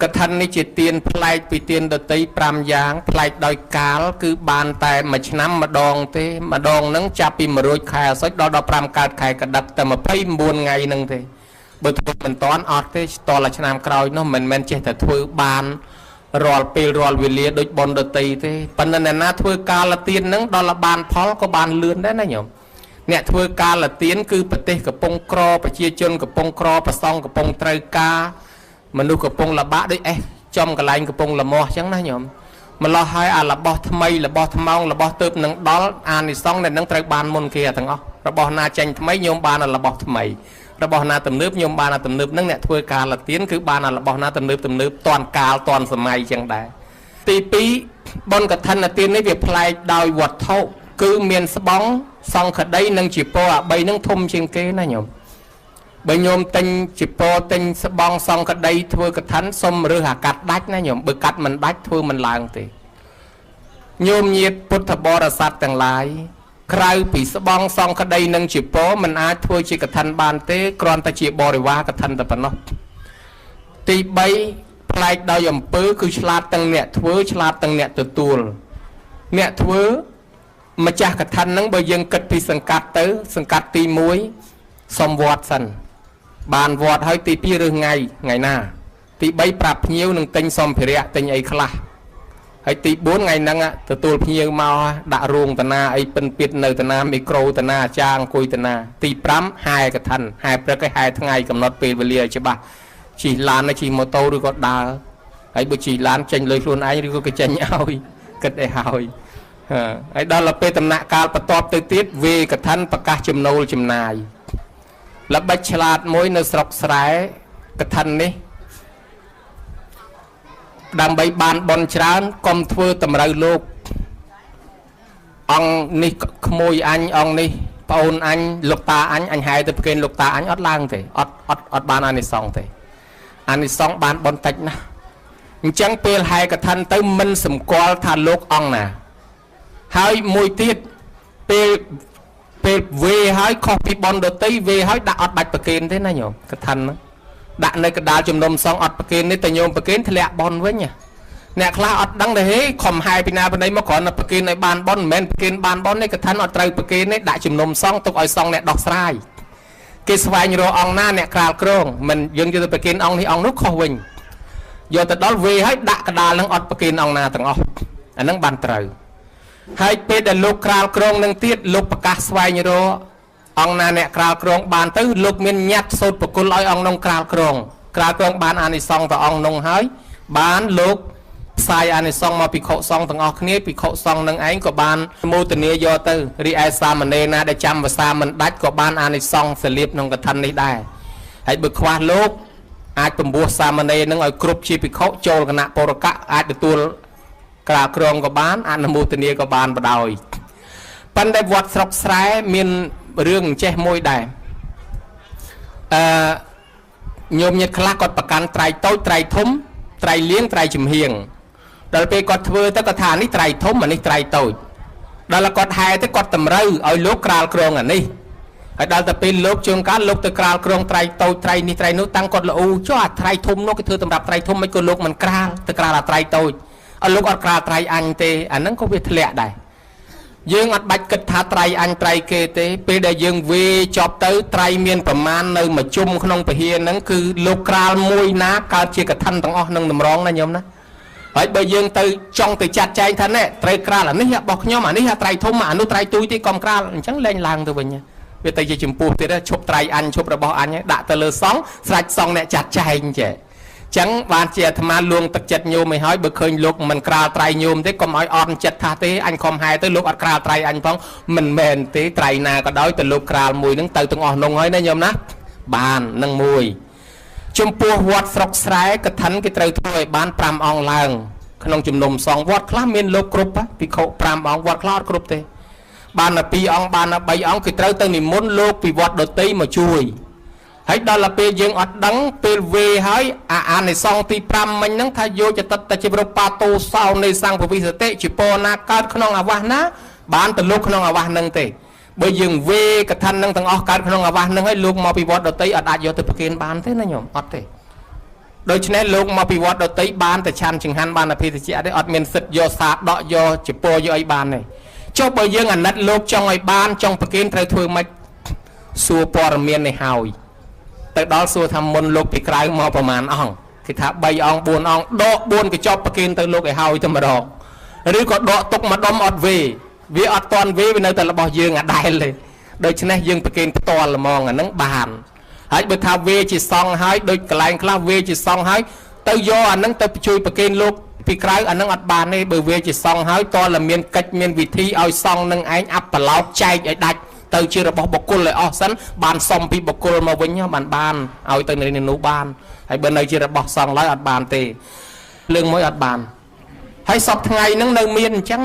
កឋិននេះជាទានប្លែកពីទានដតី5យ៉ាងប្លែកដោយកាលគឺបានតែមួយឆ្នាំម្ដងទេម្ដងហ្នឹងចាប់ពី1រោចខែអាសត់ដល់15កើតខែកដឹកតែ29ថ្ងៃហ្នឹងទេបើធ្វើមិនតាន់អត់ទេតលឆ្នាំក្រោយនោះមិនមែនចេះតែធ្វើបានរាល់ពេលរាល់វេលាដូចបុណ្យដតីទេប៉ុន្តែអ្នកណាធ្វើកាលទានហ្នឹងដល់បានផលក៏បានលឿនដែរណាញោមអ្នកធ្វើកាលទានគឺប្រទេសកំពុងក្រប្រជាជនកំពុងក្រប្រសងកំពុងត្រូវការមនុស្សកំពុងលបាក់ដូចអេសចំកន្លែងកំពុងលមាស់អញ្ចឹងណាញោមម្លោះហើយអារបស់ថ្មីរបស់ថ្មោងរបស់ទៅនឹងដល់អានិសង្សដែលនឹងត្រូវបានមុនគេទាំងអស់របស់ណាចេញថ្មីញោមបានរបស់ថ្មីរបស់ណាទំនើបញោមបានអាទំនើបនឹងអ្នកធ្វើការលទានគឺបានអារបស់ណាទំនើបទំនើបតាន់កាលតាន់សម័យអញ្ចឹងដែរទី2បុណ្យកឋិនទាននេះវាប្លែកដោយវត្ថុគឺមានស្បង់សង្ឃដីនិងជីពរអា3នឹងធំជាងគេណាញោមបើញោមទិញជីពរទិញស្បង់សង្ឃដីធ្វើកឋិនសុំរើសអាកាត់ដាច់ណាញោមបើកាត់មិនដាច់ធ្វើមិនឡើងទេញោមញាតពុទ្ធបរិស័ទទាំងឡាយក្រៅពីស្បង់សង្ឃដីនិងជីពរមិនអាចធ្វើជាកឋិនបានទេគ្រាន់តែជាបរិវារកឋិនតែប៉ុណ្ណោះទី3ប្លែកដោយអំពើគឺឆ្លាតទាំងអ្នកធ្វើឆ្លាតទាំងអ្នកទទួលអ្នកធ្វើម្ចាស់កឋិនហ្នឹងបើយើងគិតពីសង្កាត់ទៅសង្កាត់ទី1សុំវត្តសិនបានវត្តហើយទី2រើសថ្ងៃថ្ងៃណាទី3ប្រាប់ភ្ញៀវនឹងទិញសម្ភារៈទិញអីខ្លះហើយទី4ថ្ងៃហ្នឹងទទួលភ្ញៀវមកដាក់រោងតាណាអីពិនពៀតនៅតាណាមីក្រូតាណាអាចារ្យអង្គុយតាណាទី5ហែកឋិនហែព្រឹកឲ្យហែថ្ងៃកំណត់ពេលវេលាឲ្យច្បាស់ជិះឡានជិះម៉ូតូឬក៏ដើរហើយបើជិះឡានចេញលុយខ្លួនឯងឬក៏គេចេញឲ្យគិតឲ្យហើយហើយដល់ពេលដំណាក់កាលបន្ទាប់ទៅទៀតវេកឋិនប្រកាសចំណូលចំណាយល្បិចឆ្លាតមួយនៅស្រុកស្រែកឋិននេះដើម្បីបានបុណ្យច្រើនកុំធ្វើតម្រូវលោកអង្គនេះក្មួយអញអង្គនេះប្អូនអញលោកតាអញអញហែទៅប្រគេនលោកតាអញអត់ឡើងទេអត់អត់អត់បានអានិសង្សទេអានិសង្សបានបុណ្យតិចណាស់អញ្ចឹងពេលហែកឋិនទៅមិនសម្គាល់ថាលោកអង្គណាហើយមួយទៀតពេលពេលវេហើយខុសពីបុណ្យដតីវេហើយដាក់អត់បាច់ប្រគេនទេណាញោមកឋិនហ្នឹងដាក់នៅកដាលជំនុំសងអត់ប្រគេននេះតែញោមប្រគេនធ្លាក់បុណ្យវិញអ្នកខ្លះអត់ដឹងទេហេខំហែពីណាពីណីមកគ្រាន់តែប្រគេនឲ្យបានបុណ្យមិនមែនប្រគេនបានបុណ្យទេកឋិនអត់ត្រូវប្រគេនទេដាក់ជំនុំសងទុកឲ្យសងអ្នកដោះស្រាយគេស្វែងរកអង្គណាអ្នកក្រាលក្រងមិនយើងយកទៅប្រគេនអង្គនេះអង្គនោះខុសវិញយកទៅដល់វេហើយដាក់កដាលនឹងអត់ប្រគេនអង្គណាទាំងអស់អានឹងបានត្រូវហើយពេលដែលលោកក្រាលក្រងនឹងទៀតលោកប្រកាសស្វែងរកអង្គណាអ្នកក្រាលក្រងបានទៅលោកមានញត្តិសូត្រប្រគល់ឲ្យអង្គនោះក្រាលក្រងក្រាលក្រងបានអានិសង្សទៅអង្គនោះហើយបានលោកផ្សាយអានិសង្សមកភិក្ខុសង្ឃទាំងអស់គ្នាភិក្ខុសង្ឃនឹងឯងក៏បានមោទនាយកទៅរីឯសាមណេរណាដែលចាំភាសាមិនដាច់ក៏បានអានិសង្សសលៀបក្នុងកឋិននេះដែរហើយបើខ្វះលោកអាចពំពោះសាមណេរនឹងឲ្យគ្រប់ជាភិក្ខុចូលគណៈបរកៈអាចទទួលក្រាលក្រងក៏បានអនុមោទនាក៏បានបដ ாய் ប៉ុន្តែវត្តស្រុកស្រែមានរឿងចេះមួយដែរអឺញោមញាតខ្លះគាត់ប្រកាន់ត្រៃតូចត្រៃធំត្រៃលៀងត្រៃចំហៀងដល់ពេលគាត់ធ្វើទៅគាត់ថានេះត្រៃធំអានេះត្រៃតូចដល់គាត់ហែទៅគាត់តម្រូវឲ្យលោកក្រាលក្រងអានេះហើយដល់ទៅពេលលោកជើងកាលលោកទៅក្រាលក្រងត្រៃតូចត្រៃនេះត្រៃនោះតាំងគាត់ល្អូចុះអាត្រៃធំនោះគេធ្វើសម្រាប់ត្រៃធំមិនក៏លោកមិនក្រាលទៅក្រាលអាត្រៃតូចអត់លោកអត់ក្រាលត្រៃអញទេអាហ្នឹងក៏វាធ្លាក់ដែរយើងអត់បាច់គិតថាត្រៃអញត្រៃគេទេពេលដែលយើងវេចប់ទៅត្រៃមានប្រមាណនៅមួយជុំក្នុងពហិហ្នឹងគឺលោកក្រាលមួយណាកើតជាកឋិនទាំងអស់នឹងតម្រងណាញោមណាហើយបើយើងទៅចង់ទៅចាត់ចែងថាណែត្រូវក្រាលអានេះរបស់ខ្ញុំអានេះត្រៃធំអានោះត្រៃទូចទេកុំក្រាលអញ្ចឹងលែងឡើងទៅវិញវាទៅជាចម្ពោះទៀតឈប់ត្រៃអញឈប់របស់អញដាក់ទៅលើសង់ស្រេចសង់អ្នកចាត់ចែងចេះចឹងបានជាអាត្មាលួងទឹកចិត្តញោមឲ្យហើយបើឃើញលោកមិនក្រាលត្រៃញោមទេកុំឲ្យអន់ចិត្តថាទេអញខំហែទៅលោកអត់ក្រាលត្រៃអញផងមិនមែនទេត្រៃណាក៏ដោយទៅលោកក្រាលមួយនឹងទៅទាំងអស់នោះហើយណាញោមណាបាននឹងមួយចំពោះវត្តស្រុកស្រែកឋិនគេត្រូវធ្វើឲ្យបាន5អង្គឡើងក្នុងជំនុំសងវត្តខ្លះមានលោកគ្រប់ភិក្ខុ5អង្គវត្តខ្លះអត់គ្រប់ទេបានតែ2អង្គបានតែ3អង្គគេត្រូវទៅនិមន្តលោកពីវត្តដទៃមកជួយហើយដល់ទៅពេលយើងអត់ដឹងពេលវេហើយអានិសង្សទី5មិញហ្នឹងថាយកចតិតតជារូបាតោសោនៃសង្ឃវិសតិជាពរណាកើតក្នុងអាវាសណាបានទៅលោកក្នុងអាវាសហ្នឹងទេបើយើងវេកឋិនហ្នឹងទាំងអស់កើតក្នុងអាវាសហ្នឹងហើយលោកមកពីវត្តដទៃអត់អាចយកទៅប្រគេនបានទេណាញោមអត់ទេ ដូច្នេះលោកមកពីវត្តដតីបានតែឆាន់ចង្ហាន់បានអភិតជាទេអត់មានសិទ្ធយកសាដកយកជពយកអីបានទេចុះបើយើងអាណិតលោកចង់ឲ្យបានចង់ប្រគេនត្រូវធ្វើម៉េចសួរព័ត៌មាននេះហើយទៅដល់សួរថាមុនលោកពីក្រៅមកប្រមាណអង្គគេថា3អង្គ4អង្គដក4កញ្ចប់ប្រគេនទៅលោកឲ្យហើយតែម្ដងឬក៏ដកទុកម្ដុំអត់វេវាអត់តាន់វេវានៅតែរបស់យើងអាដែលទេដូច្នេះយើងប្រគេនផ្ទាល់ហ្មងអាហ្នឹងបានហើយបើថាវេជាសង្ឃហើយដូចកន្លែងខ្លះវេជាសង្ឃហើយទៅយកអាហ្នឹងទៅជួយប្រគេនលោកពីក្រៅអាហ្នឹងអត់បានទេបើវេជាសង្ឃហើយតើតែមានកិច្ចមានវិធីឲ្យសង្ឃនឹងឯងអបឡោកចែកឲ្យដាច់ទៅជារបស់បុគ្គលឲ្យអស់សិនបានសុំពីបុគ្គលមកវិញបានបានឲ្យទៅនៅនោះបានហើយបើនៅជារបស់សង្ឃឡើយអត់បានទេរឿងមួយអត់បានហើយសពថ្ងៃហ្នឹងនៅមានអញ្ចឹង